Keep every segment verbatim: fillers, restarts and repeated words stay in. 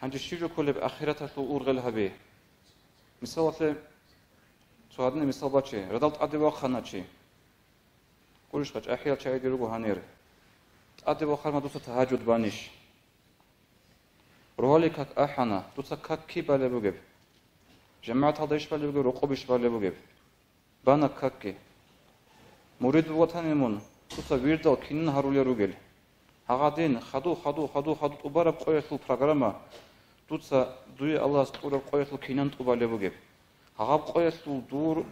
Гьанже щиб жо кколеб ахираталъул ургъел гьаби? Мисалалъе, цо гьадинаб мисал баче, радал тӀаде вахъана чи. Гурищха, чӀахӀиял чагӀиги руго гьанир. ТӀаде вахъарма дуца тагьажуд банищ? Рогьалил как ахӀана, дуца как киб балеб бугеб? ЖамагӀаталда иш балеб бугеб, рокъоб иш балеб бугеб? Бана какги. Мурид вугатани мун, дуца вирдал кинин гьарулел ругел. Гьагъадин, хаду, хаду, хаду, хаду тӀубараб къоялъул программа, дуца дуе Аллагьас кьураб къоялъул кинан тӀубалеб бугеб. Гьагъаб къоялъул дур,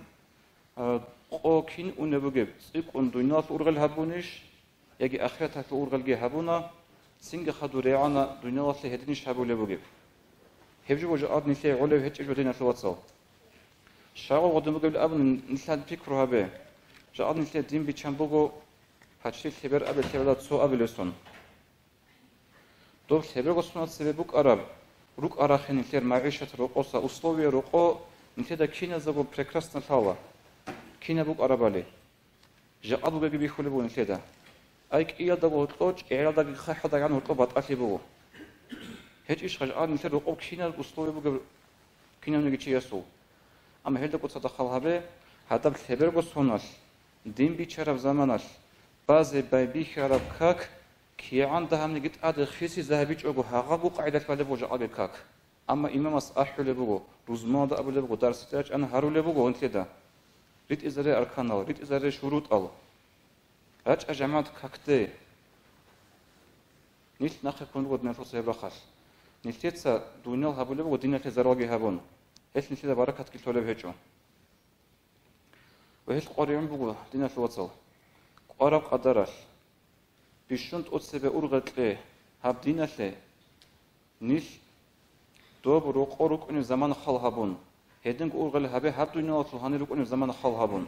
а, къо кин унеб бугеб, цӀикӀкӀун дуниялалъул ургъел гьабунищ? Яги ахираталъул ургъелги гьабуна, цинги хадур регӀана дуниялалъе гьединищ гьабулеб бугеб. Гьеб жо жакъад нилъее гӀолеб гьечӀеб жо, диналъул вацал. Щайгъур гъодин бугеб абун нилъан пикру гьабе. Жакъад нилъее дин биччан буго, гьачи лъебер абе лъеберда цо абилесун. Доб лъеберго соналъ цебе букӀараб, рукӀа-рахъин нилъер магӀишат рокъоса, условия рокъо нилъеда киназдаго прекрасно лъала. Кинаб букӀарабали. Жакъа бугеги бихьулеб буго нилъеда. Ай, кӀиялдаго гьоркьо, чӀегӀералдаги хъахӀалдаган гьоркьо батӀалъи буго. ГьечӀищха жакъа нилъер рокъоб кинаб условие бугеб кинавниги чиясул? Амма гьелда кӀуца дахъал гьабе, гьадаб лъеберго соналъ, дин бичараб заманалъ, базе байбихьараб как, кигӀан дагьабниги тӀаде хисизе гьабичӀого гьагъаб къагӀидалъ балеб буго жакъаби как. Амма имамас ахӀулеб буго, рузманалда абулеб буго, дарсиде рачӀана гьарулеб буго гьанлъеда. РитӀизаре арканал, ритӀизаре шурутӀал. РачӀа жамагӀат какде. Нилъ нахъе ккун руго диналъул цебе рахъалъ. Нилъеца дуниял гьабулеб буго диналъе заралги гьабун. Гьелъ нилъеда баракатги лъолеб гьечӀо. Ва гьелъ къваригӀун буго, диналъул вацал, кӀвараб къадаралъ. Бищун тӀоцебе ургъел кье гьаб диналъе, нилъ доб рокъо рукӀунеб заман хал гьабун, гьединго ургъел гьабе гьаб дуниялалъул гьанир рукӀунеб заман хал гьабун.